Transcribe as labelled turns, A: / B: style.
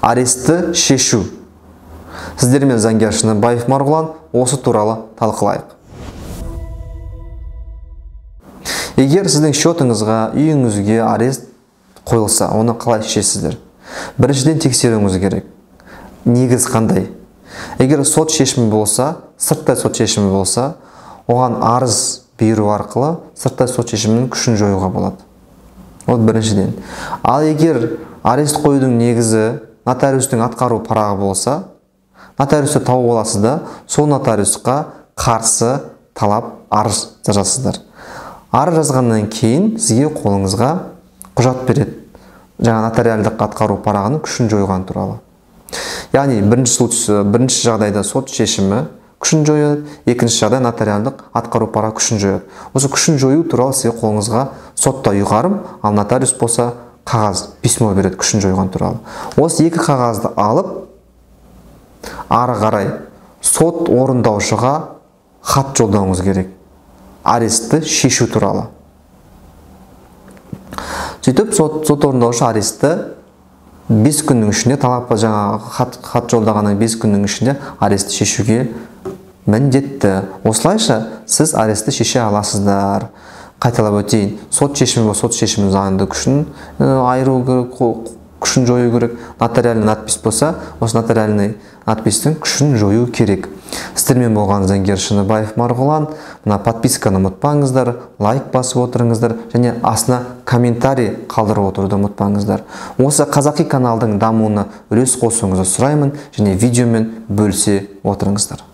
A: Арестті шешу. Сіздермен заңгер Шыныбаев Марғұлан, осы туралы талқылайық. Егер сіздің счетыңызға, үйіңізге арест қойылса, оны қалай шешесіздер? Біріншіден тексеруіңіз керек. Негіз қандай? Егер сот шешімі болса, сырттай сот шешімі болса, оған арыз беру арқылы сырттай сот шешімінің күшін жоюға болады. Ол біріншіден. Ал егер арест қоюдың негізі нотариустың атқару парағы болса, нотариусты тауып аласыз да, сол нотариусқа қарсы талап арыз жазасыздар. Арыз жазғаннан кейін сізге қолыңызға құжат береді. Жаңа нотариалдық атқару парағының күшін жойған туралы. Яғни бірінші жағдайда сот шешімі күшін жояды, екінші жағдайда нотариалдық атқару парағы күшін жояды. Осы күшін жою туралы сізге қолыңызға сотта ұйғарым, ал нотариус болса қағаз, письмо береді күшін жойған туралы. Осы екі қағазды алып, ары қарай сот орындаушыға хат жолдауыңыз керек. Арестті шешу туралы. Сөйтіп сот орындаушы арестті 5 күннің ішінде талап жаңа хат жолдағаннан 5 күннің ішінде арестті шешуге міндетті. Осылайша сіз арестті шеше аласыздар. Қайталап өтейін, сот шешімі болса, сот шешімінің заңды күшін айыру керек, күшін жою керек. Нотариальный надпись болса, осы нотариальный надпистің күшін жою керек. Сіздермен болған заңгер Шыныбаев Марғұлан. Мына подписканы ұмытпаңыздар, лайк басып отырыңыздар және астына комментарий қалдырып отыруды ұмытпаңыздар. Осы қазақи каналдың дамуына үлес қосуыңызды сұраймын және видеомен бөлісе отырыңыздар.